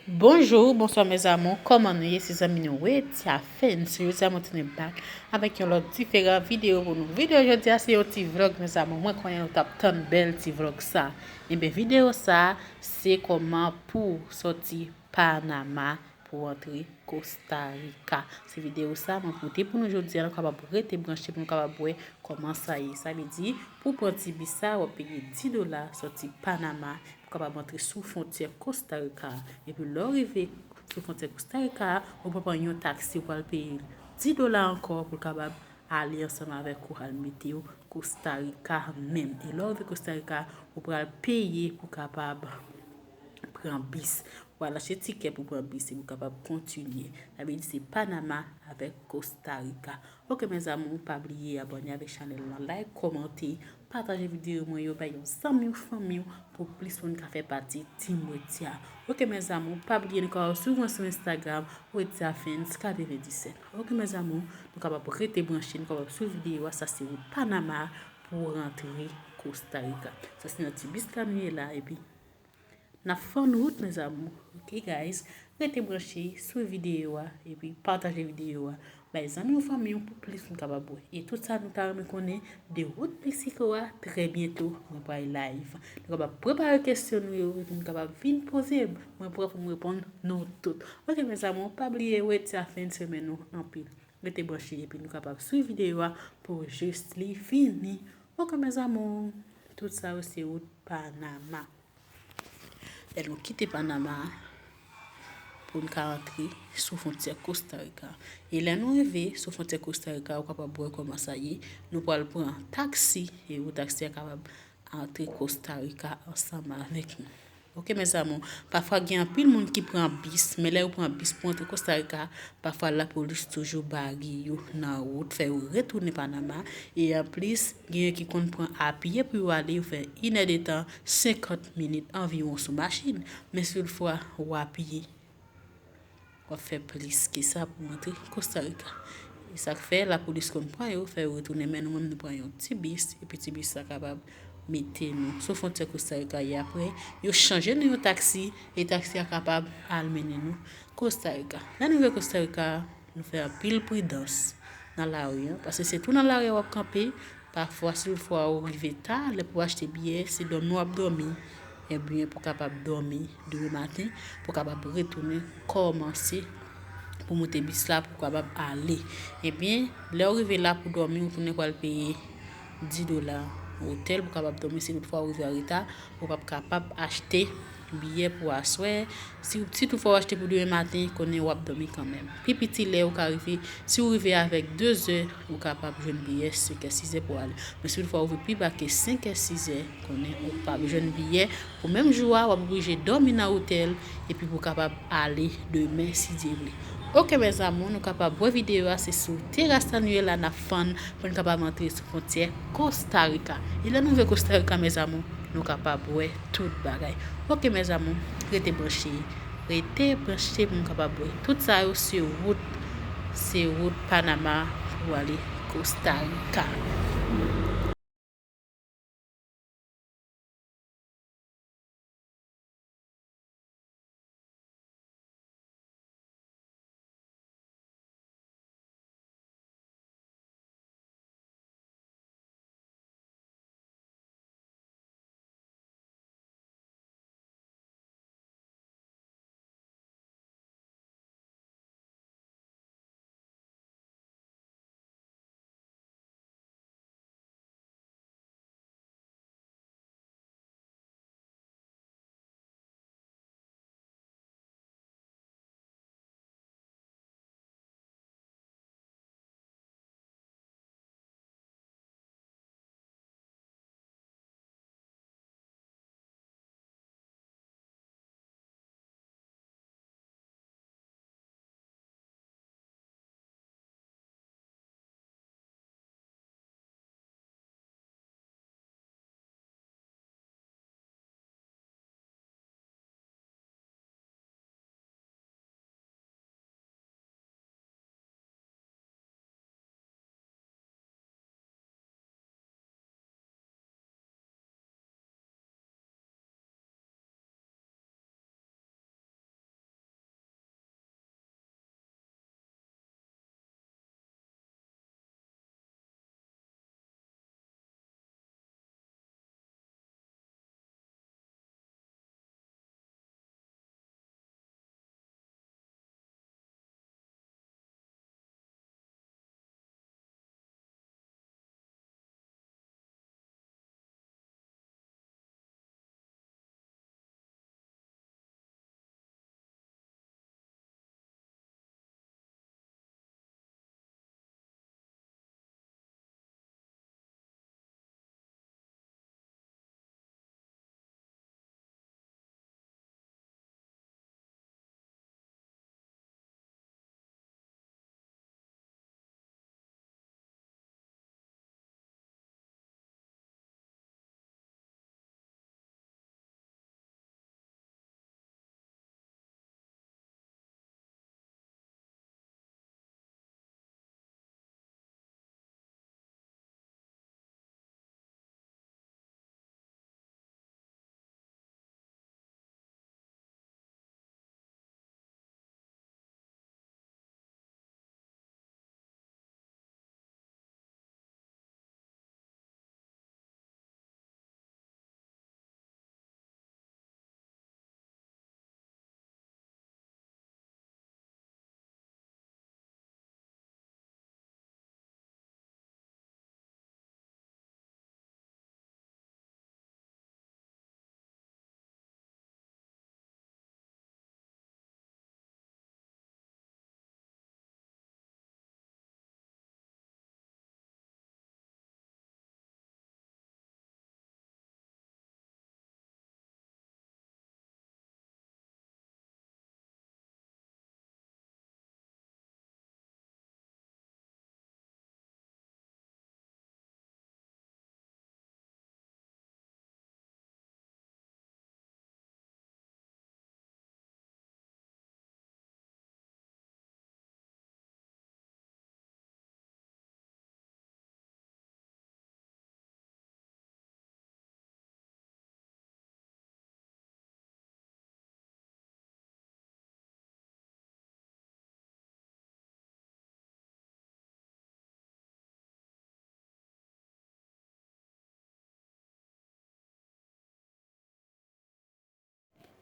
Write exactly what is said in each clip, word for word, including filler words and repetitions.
Bonjou, bonswa mes amours, kòman nou ye? Se zanmi nou Wetia Fans. Jodi a mwen tounen back avèk yon lòt diferan videyo pou nou. Videyo jodi a se yon ti vlog mes amours. Mwen konnen nou t ap tann bèl ti vlog sa. Ebyen videyo sa se kòman pou sòti Panama pou antre Costa Rica. Se videyo sa mwen pote pou nou jodi a, nou kapab rete branche pou nou kapab wè kòman sa ye. Sa vle di, pou pran ti bis sa, w ap peye dis dola sòti Panama pou kapab antre sou fwontyè Costa Rica. Epi lè w rive sou fwontyè Costa Rica, ou pral pran yon taksi, ou pral peye dis dola ankò pou l kapab ale ansanm avèk ou al mete w Costa Rica menm. E lè w rive Costa Rica, ou pral peye pou kapab pran bis. W al achte tikè pou pran bis epi w kapab kontinye. Sa vle di se Panama avèk Costa Rica. Oke mes amours, pa bliye abòne avèk chanèl lan, like, kòmante, pataje videyo mwen yo, bay yon zanmi w, fanmi w, pou plis moun ka fè pati Team Wetia. Oke mes amours, pa bliye nou kapab swiv mwen sou Instagram, Wetia Fans katrevenndisèt. Oke mes amours, nou kapab rete branche, nou kapab swiv videyo a, sa se wout Panama pou rantre Costa Rica. Sa se nan ti bis la nou ye la, epi n ap fann wout mes amours. Oke guys, rete branche, swiv videyo a, epi pataje videyo a. Bay zanmi w, fanmi w pou plis moun kapab wè. E tout sa nou ta renmen konnen de wout Mexico a, trè byento mwen pral live. Nou kapab prepare kesyon nou yo, epi nou kapab vin poze m. Mwen prè pou m reponn nou tout. Oke mes amours, pa bliye Wetia Fans renmen nou anpil. Rete branche epi nou kapab swiv videyo a pou jis li fini. Oke mes amours, tout sa yo se wout Panama. Lè nou kite Panama pou n ka antre sou fwontyè Costa Rica. E lè nou rive sou fwontyè Costa Rica, ou kapab wè kòman sa ye. Nou pral pran taksi, e pou taksi a kapab antre Costa Rica ansanm avèk nou. Oke mes amours, pafwa gen anpil moun ki pran bis, men lè yo pran bis pou antre Costa Rica, pafwa lapolis toujou bare yo nan wout, fè yo retounen Panama. E anplis, genyen ki konn pran a pye pou yo ale, yo fè inèdtan, senkant minit anviwon sou machin. Men si toutfwa w a pye, w ap fè plis ke sa pou w antre Costa Rica. E sa k fè lapolis konn pran yo, fè yo retounen, men nou menm nou pran yon ti bis, epi ti bis sa kapab mete nou sou fwontyè Costa Rica. E apre, yo chanje nou yon taksi, e taksi a kapab al mennen nou Costa Rica. Lè nou rive Costa Rica, nou fè anpil pridans nan lari a, paske se tou nan lari a w ap kanpe. Pafwa, si toutfwa ou rive ta, lè pou w achte biyè, se dòmi w ap dòmi. Ebyen, pou w kapab dòmi demen maten, pou w kapab retounen kòmanse pou moute bis la, pou w kapab ale. Ebyen, lè w rive la pou dòmi, ou tounen pral peye dis dola otèl pou w kapab dòmi. Si toutfwa ou rive an reta, ou p ap kapab achte biyè pou aswè. Si, si toutfwa w achte pou demen maten, konnen w ap dòmi kanmenm. Pi piti lè ou ka rive, si w rive avèk de zè, ou kapab jwenn biyè senkè, sizè pou ale. Men si toutfwa ou rive pi ba ke senkè, sizè, konnen ou p ap jwenn biyè pou menm jou a, w ap oblije dòmi nan otèl, epi pou w kapab ale demen, si Dye vle. Oke mes amours, nou kapab wè videyo a, se sou teras la nou ye la, n ap fann pou n kapab antre sou fwontyè Costa Rica. E lè nou rive Costa Rica, mes amours, nou kapab wè tout bagay. Oke mes amours, rete branche, rete branche pou nou kapab wè. Tout sa yo se wout, se wout Panama pou ale Costa Rica.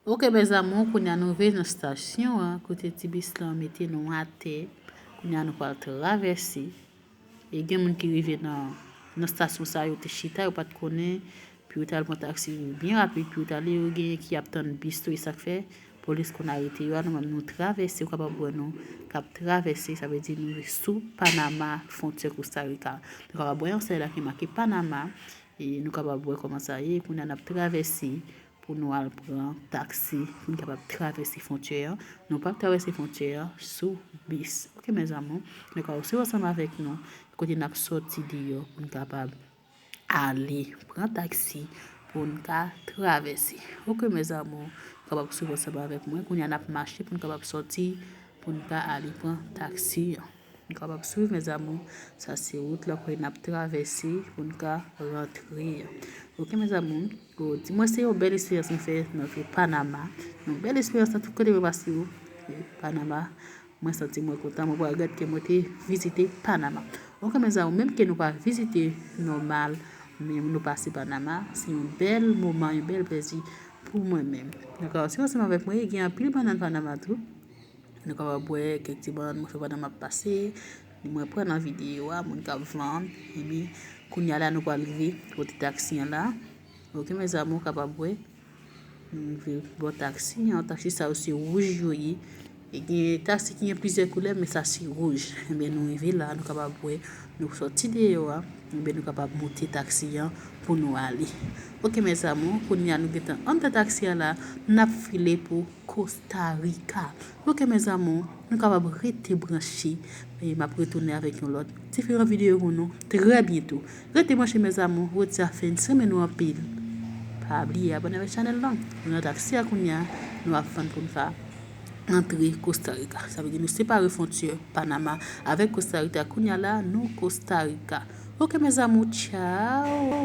Ok, mes amours, kounye a nou rive nan stasyon an, kote ti bis lan mete nou atè. Kounye a nou pral travèse. E gen moun ki rive nan, nan stasyon sa, yo te chita, yo pa t konnen. Pou yo t al pran taksi byen rapid, pou yo t ale, yo genyen ki ap tann bis tou, e sa k fè polis konn arete yo a. Nou menm, nou travèse, ou kapab wè nou k ap travèse, sa vle di nou sou Panama, fwontyè Costa Rica. Nou kapab wè yon sèl la ki make Panama, e nou kapab wè kòman sa ye. Kounye a n ap travèse pou nou al pran taksi, pou n kapab travèse fwontyè an. Nou p ap travèse fwontyè an sou bis. Ok, mes amours, nou ka swiv ansanm avèk nou, kote n ap sòti deyò pou n kapab ale pran taksi pou n ka travèse. Ok, mes amours, nou kapab swiv ansanm avèk mwen. Kounye a n ap mache pou n kapab sòti, pou n ka ale pran taksi an. Nou kapab swiv, mes amours. Sa se wout la kote n ap travèse pou n ka rantre. Ok, mes amours. Bon, di mwen se yon bèl esperyans nou fè nan vil Panama. Yon bèl esperyans nan tout kote mwen pase yo. E Panama, mwen santi mwen kontan. Mwen pa regrèt ke mwen te vizite Panama. Ok, mes amours, menm ke nou pa vizite nòmal, men nou pase Panama, se yon bèl moman, yon bèl plezi pou mwen menm. Dakò, si w ansanm avèk mwen, gen anpil bannann Panama tou. Nou kapab wè kèk ti bannann mwen fè pandan m ap pase. Mwen pran nan videyo a, moun k ap vann. Epi, kounye a la, nou pral rive kote taksi an la. Ok, mes amours, ou kapab wè. Nou rive bò taksi an. Taksi sa yo se wouj yo ye. E gen taksi ki gen plizyè koulè, men sa se wouj. Ebyen, nou rive la, nou kapab wè. Nou sòti deyò a. Ebyen, nou kapab monte taksi an pou nou ale. Ok, mes amours, kounye a nou gentan anndan taksi an la, n ap file pou Costa Rica. Ok, mes amours, nou kapab rete branche. E m ap retounen avèk yon lòt diferan videyo pou nou trè byento. Rete branche, mes amours, Roti a fè n renmen nou anpil. Pa bliye abòne avèk chanèl lan. Nou nan taksi a kounye a, nou ap vann pou n ka antre Costa Rica. Sa vle di nou separe fwontyè Panama avèk Costa Rica. Kounye a la, nou Costa Rica. Ok, mes amours, tchao.